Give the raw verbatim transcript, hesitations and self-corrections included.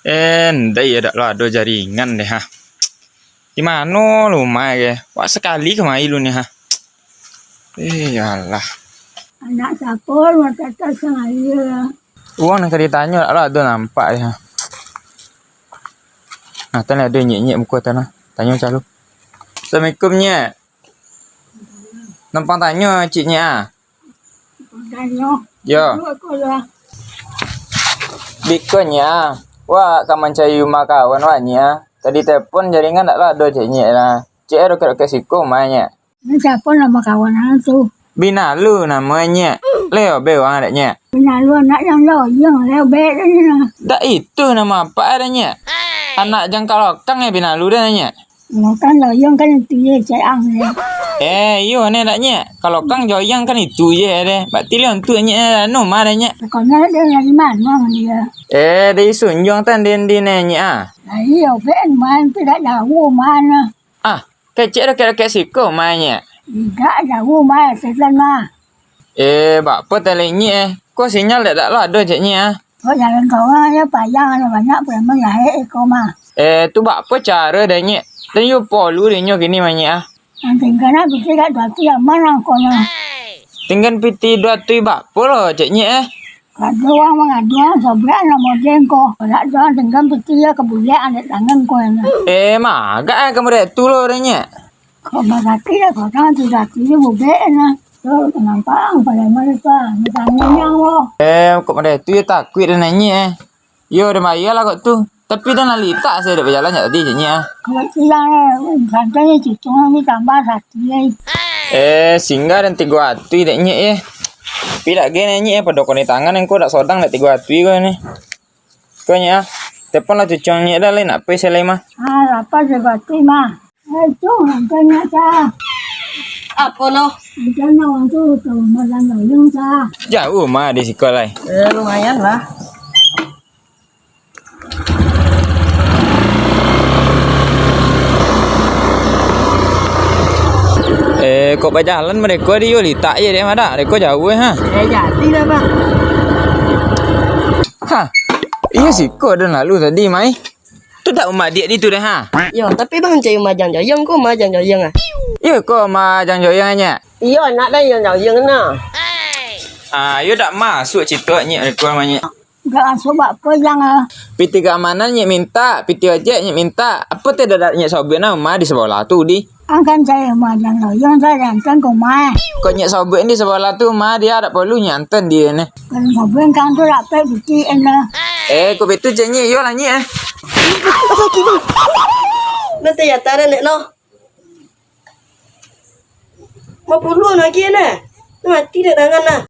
Eh, ndai yo, dak lo ado jaringan deh, ha. Di mano lo umah e? Wak sakali kamari lu ni, ha. Eh, ya Allah. Anak siapo lu, Tata, sangaya? Urang nan ka ditanyo dak lo ado nampak deh, ha. Nah, tadi ado nyiak-nyiak muko tadi, nah. Tanyo calo. Assalamualaikum, Nyiak. Nampang tanyo, Cik Nyiak, ah. Tanyo. Yo. Duduk ko lah. Biko, Nyiak, ah. Wak ka mancari rumah kawan wak, Nyiak, ah. Tadi telepon jaringan dak lo ado, Cik Nyiak, lah. Cik, eh, dokek-dokek siko umah, Nyiak. Ni siapo namo kawan ang tu? Binalu namo e, Nyiak. Leo be urang dak, Nyiak? Binalu anak jang loyang, leo be dah ni nah. Dak itu namo apak e dah, Nyiak. Anak jang kalokang e Binalu dah, Nyiak. Kalokang loyang kan itu je, cek ang je. Eh, iyo ne dak, Nyiak. Kalokang joyang kan itu je deh. Bak tilion tu, Nyiak, anu mah dah, Nyiak. Pokoknya dia dari mano dia? Eh, dari Sunjuang tan den di ne, Nyiak, ah. Lah iyo, ben main tu dak jauh mano. Ah, kecek dokek-dokek siko main, Nyiak. Indak jauh main, setan mah. Eh, bak apo tali, Nyiak, eh? Ko sinyal dak, dak lo ado, cek Nyiak, ah. Ko jalan kawan je, payah, ado banyak preman lahek iko mah. Eh, tu bak apo caro dah, Nyiak? Tadi yo polu deh nyo kini mah, Nyiak, ah. Nan tingga nak pitih dak dua tu yang mano ko nyo? Tingga pitih dua tu bak apo lo, cek Nyiak, eh? Kaduang mangaduang, sobek anak model ko. Dak doang tingga pitih yo ka bulek anak tangan ko nyo. Eh, magak eh kamu dek tu lo, deh, Nyiak. Kok bagaki dah, kok tangan tu daki je bubek nah. Tu nampak ang pada mana tu, ah. Ni tangan yang lo. Eh, kok pada tu yo takuik dah, Nyiak, eh. Yo, dah bayar lah kok tu. Tapi dah nalitak saya dak bajalan jak tadi, cek Nyiak, ah. Kalau siang, eh, santai ni, cucung ni tambah satu, eh. Eh, singgah dan tigo atui dek Nyiak, eh. Tapi dak gen, Nyiak, eh, pado koni tangan engko dak sodang dak tigo atui ko ni. Ko, Nyiak, ah. Telepon lah cucung Nyiak dah, lai nak pai salai mah. Ah, lapar tigo atui mah. Eh, tu, angkanya, Sa. Apo no? Angkanya urang tu, tu, magang loyang, Sa. Jauh mah di siko lai. Eh, lumayan lah. Eh, kok bajalan mereka di yo litak je deh, madak? Mereka jauh, eh, ha? Eh, jadi lah, Bang. Ha, iyo siko dan lalu tadi, mai. Tu dak umah diak di tu deh, ha? Yo, tapi Bang cari umah Jang Joyong ko, umah Jang Joyong ah. Iyo ko umah Jang Joyong, Nyiak. Iyo, nak dah Jang Joyong nah. Ah, iyo dak masuk cito, Nyiak, mereka rumah Nyiak. Dak masuk bak apo, Jang, ah? Pitih keamanan Nyiak minta, pitih ojek Nyiak minta. Apo tu dak, dak Nyiak sobek nah, umah di sabolah tu di. Ang kan cari umah Jang Loyang, sa, jantan ko, mah. Kok Nyiak sobek di sabolah tu, mah, dia dak porlu Nyiak antan dia ni. Kalau sobek kan tu dak pek pitih en lah. Eh, kok betul cek Nyiak, iyo lah Nyiak, eh. Nanti ya tarik nek no. Mau puluh lagi ya nah. Mati dah tangan nah.